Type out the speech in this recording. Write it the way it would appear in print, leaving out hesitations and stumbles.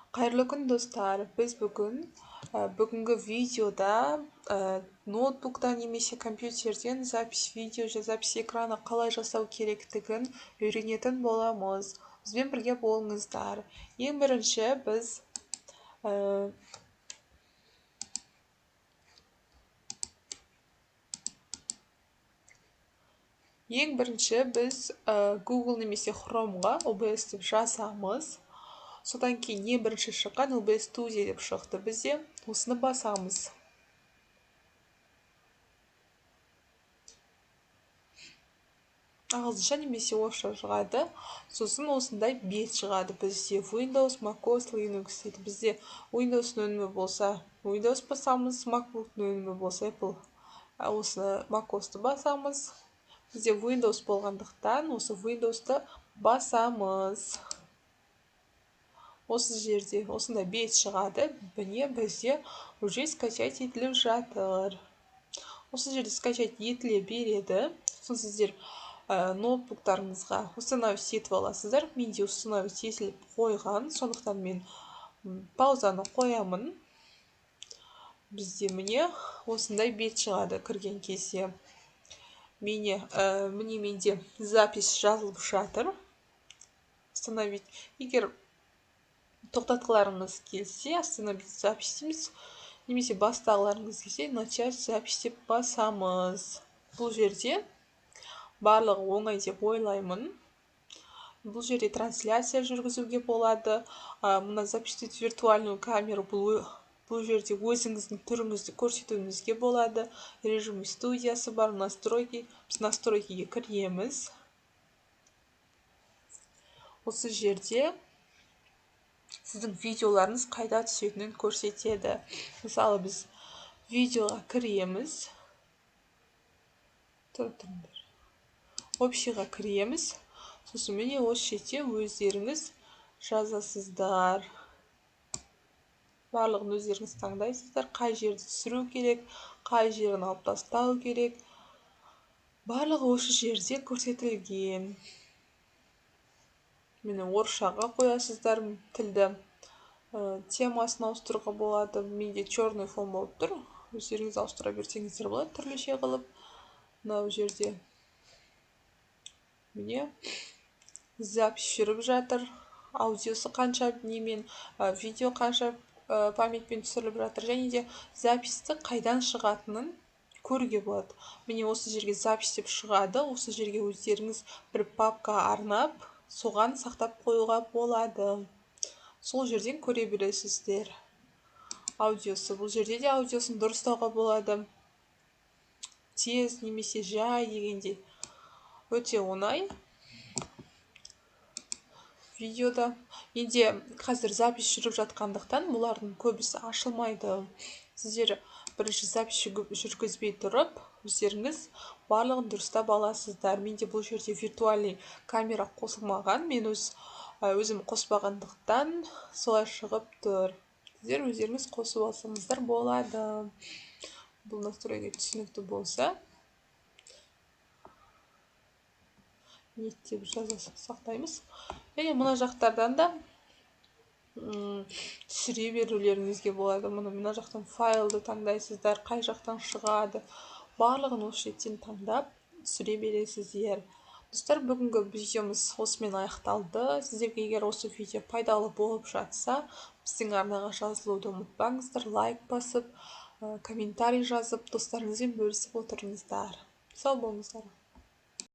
Қайырлы күн, достар! Біз бүгінгі видеода ноутбуктан немесе компьютерден запись видео, запись экрана қалай жасау керектігін үйренетін боламыз. Бізбен бірге болыңыздар. Ең бірінші біз Google немесе Chrome'ға OBS деп жазамыз. Содан кейін ең бірінші шыққан OBS Studio деп шықты бізде. Осыны басамыз. Ағылшынша немесе орысша шығады. Сосын осындай бет шығады бізде. Windows, macOS, Linux дейді. Бізде Windows'ның өнімі болса Windows басамыз, MacBook'ның өнімі болса Apple, осы macOS'ты басамыз. Бізде Windows болғандықтан осы Windows'ты басамыз. Осы жерде осындай бет шығады. Міне, бізде уже скачать етіліп жатыр. Осы жерде скачать етіле береді. Сосын сіздер ноутбуктарыңызға установить етіп аласыздар. Менде установить етіліп қойған, сондықтан мен паузаны қоямын. Бізде міне осындай бет шығады кірген кезде. Міне, менде запись жазылып жатыр. Остановить. Егер тоқтатқыларыңыз келсе, остановить запись дейміз, немесе бастағыларыңыз келсе, начать запись деп басамыз. Бұл жерде барлығы оңай деп ойлаймын. Бұл жерде трансляция жүргізуге болады. Мына запустить виртуальную камеру, бұл жерде өзіңіздің түріңізді көрсетуіңізге болады. Режим студиясы бар, настройки. Біз настройкиге кіреміз. Осы жерде сіздің видеоларыңыз қайда түсетінін көрсетеді. Мысалы, біз видеоға кіреміз. Тұрып тұрыңдар. Общийға кіреміз. Сосын міне осы жерде өздеріңіз жазасыздар. Барлығын өздеріңіз таңдайсыздар. Қай жерді түсіру керек, қай жерін алып тастау керек. Барлығы осы жерде көрсетілген. Міне, орысшаға қоясыздар тілді. Темасын ауыстыруға болады. Менде черный фон болып тұр. Өздеріңіз ауыстыра берсеңіздер болады түрліше қылып. Мынау жерде міне запись жүріп жатыр. Аудиосы қанша немен, видео қанша памятьпен түсіріліп жатыр. Және де записьті қайдан шығатынын көруге болады. Міне, осы жерге запись деп шығады. Осы жерге өздеріңіз бір папка арнап, соған сақтап қоюға болады. Сол жерден көре бересіздер. Аудиосы. Бұл жерде де аудиосын дұрыстауға болады. Тез немесе жай дегендей. Өте оңай. Видеода. Менде қазір запись жүріп жатқандықтан бұлардың көбісі ашылмайды. Сіздер бірінші запись жүргізбей тұрып, өздеріңіз барлығын дұрыстап аласыздар. Менде бұл жерде виртуальный камера қосылмаған. Мен өзім қоспағандықтан солай шығып тұр. Сіздер өздеріңіз қосып алсаңыздар болады. Бұл настройка түсінікті болса, нет деп жаза сақтаймыз. Және мына жақтардан да түсіре берулеріңізге болады. Мына жақтан файлды таңдайсыздар, қай жақтан шығады, барлығын осы жерден таңдап түсіре бересіздер. Достар, бүгінгі видеомыз осымен аяқталды. Сіздерге егер осы видео пайдалы болып жатса, біздің арнаға жазылуды ұмытпаңыздар, лайк басып, комментарий жазып, достарыңызбен бөлісіп отырыңыздар. Сау болыңыздар.